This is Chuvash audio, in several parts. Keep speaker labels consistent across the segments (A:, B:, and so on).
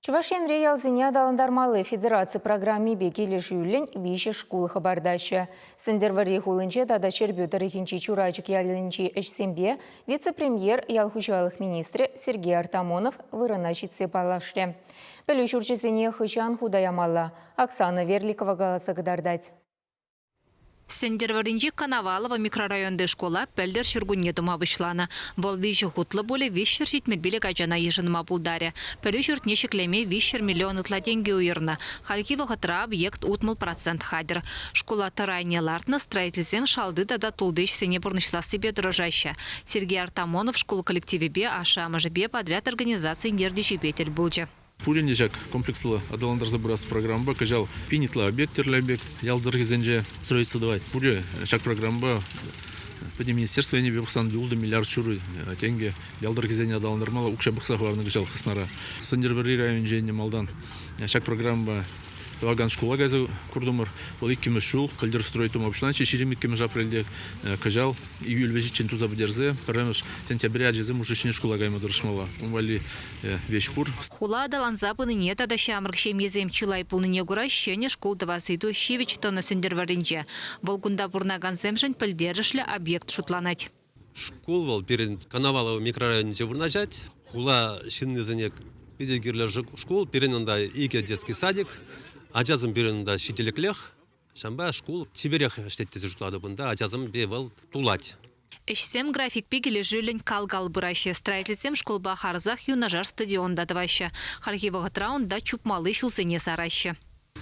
A: Чӑваш Енре ялсене аталантармалли федераци программипе килӗшӳллӗн виҫӗ шкул хӑпартаҫҫӗ. Сӗнтӗрвӑрри хулинче тата Ҫӗрпӳ тӑрӑхӗнчи Чурачӑк ялӗнчи ӗҫсемпе вице-премьер, ял хуҫалӑх министрӗ Сергей Артамонов вырӑна ҫитсе паллашрӗ. Пӗлӳ ҫурчӗсене хӑҫан хута ямалла? Оксана Верликова каласа кӑтартать.
B: Сӗнтӗрвӑрринчи Коновалово микрорайонти шкула пӗлтӗр ҫуркунне тума пуҫланӑ. Вӑл виҫӗ хутлӑ пулӗ, 375 ачана йышӑнма пултарӗ. Пӗлӳ ҫуртне ҫӗклеме 300 миллион ытла тенкӗ уйӑрнӑ. Хальхи вӑхӑтра объект 60% хатӗр. Шкула тӑр айне лартнӑ, строительсем шалти тата тулти ӗҫсене пурнӑҫлассипе тӑрӑшаҫҫӗ. Сергей Артамонов шкул коллективӗпе, ашшӗ-амӑшӗпе, подряд организацийӗн ертӳҫипе тӗл пулчӗ.
C: Пурин те ҫак комплекслӑ аталантарса пырас программӑпа кӑҫал пин ытла объект, тӗрлӗ объект ял тӑрӑхӗсенче строительство тӑвать. Пурӗ ҫак программӑпа пӗтӗм министерство енӗпе пӑхсан ултӑ миллиард ҫурӑ тенкӗ ял тӑрӑхӗсене аталантармалла укҫа пӑхса хӑварнӑ кӑҫал хыснара. Сӗнтӗрвӑрри районӗнче ӗнтӗ малтан ҫак программӑпа тӑвакан шкула кайса куртӑмӑр. Вӑл иккӗмӗш ҫул пӗлтӗр строй тума пуҫланӑччӗ, 22 апрельте кӑҫал июль вӗҫӗччен туса пӗтерсе пӗрремӗш сентябрьте ачасем уже ҫӗнӗ шкула кайма тӑрӑшмалла. Ун валли веҫ пур.
B: Хула аталанса пынине тата ҫамрӑк ҫемьесем чылай пулнине кура ҫӗнӗ шкул тӑвас ыйту ҫивӗч тӑнӑ Сӗнтӗрвӑрринче. Вӑл кунта пурӑнакансемшӗн пӗлтерӗшлӗ объект шутланать.
D: Шкул вӑл пирӗн Коновалово микрорайонӗнче вырнаҫать. Хула ҫыннисене питӗ кирлӗ шкул. Пирӗн унта икӗ детский садик. Ачасем пирӗн унта ҫителӗклех. Ҫавӑнпа шкул чиперех ӗҫлет тесе шутлатӑп унта. Ачасемпе вӑл тулать.
B: Ӗҫсем графикпе килӗшӳллӗн кал-кал пыраҫҫӗ. Строительсем шкулпа харӑсах юнашар стадион та тӑваҫҫӗ. Хальхи вӑхӑтра унта чупмалли ҫулсене сараҫҫӗ.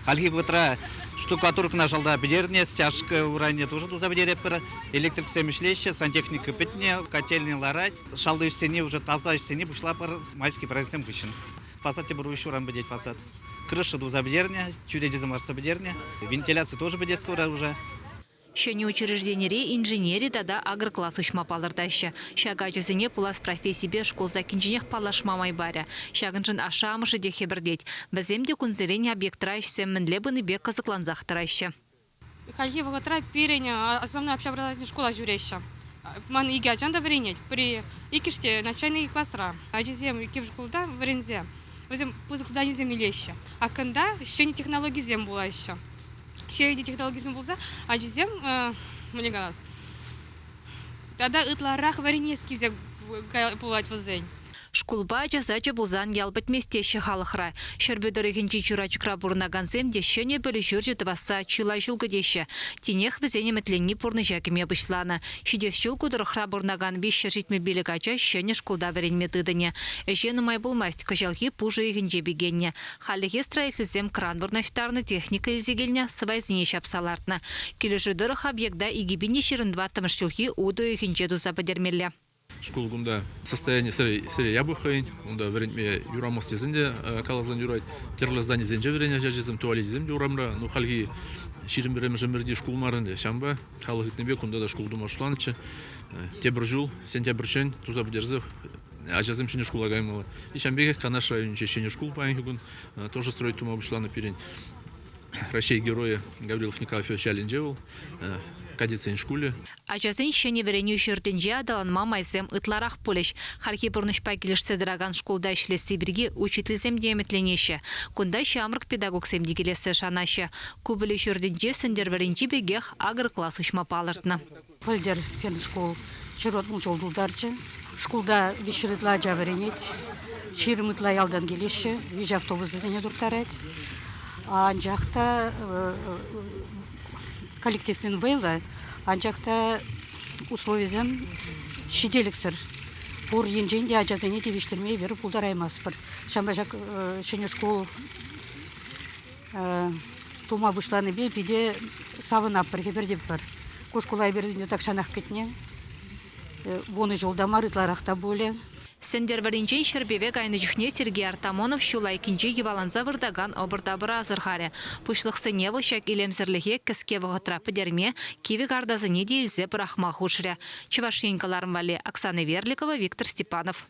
E: Хальхи вӑхӑтра штукатуркӑна шалта пӗтернӗ, стяжка урайне тоже туса пӗтеретпӗр. Электриксем ӗҫлеҫҫӗ, сантехника пӗтнӗ, котельнӑй ларать. Шалти ӗҫсене уже таса ӗҫсене пуҫлапӑр майский праздниксем хыҫҫӑн. Фасад тепӗр уҫ урам пӗтет фасад. Крыша туса пӗтернӗ, чӳречесем лартса пӗтернӗ. Вентиляци тоже пӗтет скоро уже.
B: Ҫӗнӗ учрежденире инженери тата агрокласс уҫма палӑртаҫҫӗ. Ҫак ачасене пулас профессипе шкул саккинченех паллашма май парӗ. Ҫакӑншӑн ашшӗ-амӑшӗ те хӗпӗртет. Вӗсем те кунсерен объектра ӗҫсем мӗнле пынипе кӑсӑклансах тӑраҫҫӗ.
F: Хальхи вӑхӑтра пирӗн основной общеобразовательный шкула ҫӳреҫҫӗ. Ман икӗ ачан та вӗренет. Пӗри иккӗш те начальный класра. Ачисем иккӗмӗш шкулта вӗренсе вӗсем пысӑк зданисем илеҫҫӗ. А кунта ҫӗнӗ технологисем пулаҫҫӗ. Ҫӗнӗ технологисем пулса ачисем, мӗне калас, тата ытларах вӗренес килсе пулать вӗсен.
B: Шкулпа ача сачӗ пулсан ял пӗтмест теҫҫӗ халӑхра. Ҫӗрпӳ тӑрӑхӗнчи Чурачӑкра пурӑнакансем те ҫӗнӗ пӗлӳ ҫурчӗ тӑвасса чылай ҫул кӗтеҫҫӗ. Тинех вӗсен ӗмӗтленни пурнӑҫа кӗме пуҫланӑ. Ҫитес ҫул ку тӑрӑхра пурӑнакан 375 ача ҫӗнӗ шкулта вӗренме тытӑнӗ. Ӗҫе нумай пулмасть, кӑҫалхи пуш уйӑхӗнче пикеннӗ. Хальлӗхе строительсем кран вырнаҫтарнӑ, техника илсе килнӗ, сӑвайсене ҫапса лартнӑ. Килӗшӳ тӑрӑх объекта 2024 ҫулхи утӑ уйӑхӗнче туса пӗтермелле.
C: Шкул кунта состояние сӗре япӑх хӑйӗн. Унта вӗрентме юрамасть тесен те каласан юрать. Тӗрлӗ зданисенче вӗренеҫҫӗ ачасем, туалечӗсем те урамра. Ну, хальхи 21-мӗш ӗмӗрти шкул мар ӗнтӗ. Ҫавӑнпа халӑх ыйтнипе кунта та шкул тума шутланӑччӗ. Тепӗр ҫул, сентябрьччен туса пӗтерсе ачасем ҫӗнӗ шкула каймалла. И ҫавӑн пекех Канаш районӗнче ҫӗнӗ шкул паянхи кун тоже строить тума пуҫланӑ пирӗн. Раҫҫей Геройӗ Гаврилов Николаев ялӗнче вӑл, кадетсен шкулӗ.
B: Ачасен ҫӗнӗ вӗренӳ ҫуртӗнче аталанма майсем ытларах пулӗҫ. Хальхи пурнӑҫпа килӗшсе тӑракан шкулта ӗҫлесси пирки учительсем те ӗмӗтленеҫҫӗ. Кунта ҫамрӑк педагогсем те килессе шанаҫҫӗ. Ку пӗлӳ ҫуртӗнче Сӗнтӗрвӑрринчи пекех агрокласс уҫма палӑртнӑ.
G: Пӗлтӗр пирӗн шкул ҫуртмӑл ҫул тултарчӗ. Шкулта виҫҫӗр ытла ача вӗренет. 20 ытла ялтан килеҫҫӗ, виҫ автобусӗсене турттарать. Анчах та коллективпен вӑйлӑ, анчах та условисем ҫителӗксӗр. Пур енчен те ачасене тивӗҫтерме эпир пултараймастпӑр. Ҫавӑнпа ҫак ҫӗнӗ шкул тума пуҫланипе питӗ савӑнатпӑр, хӗпӗртетпӗр. Ку шкула эпир ӗнтӗ тахҫанах кӗтнӗ. Вунӑ ҫул та мар, ытларах та пулӗ.
B: Сӗнтӗрвӑрринчен Ҫӗрпӗве кайнӑ чухне Сергей Артамонов ҫул айккинче йӑваланса выртакан ӑпӑр-тапӑра асӑрхарӗ. Пуҫлӑхсене вӑл ҫак илемсӗрлӗхе кӗске вӑхӑтра пӗтерме, кивӗ картасене те илсе пӑрахма хушрӗ. Чӑваш Ен кӑларӑм валли Оксана Верликова, Виктор Степанов.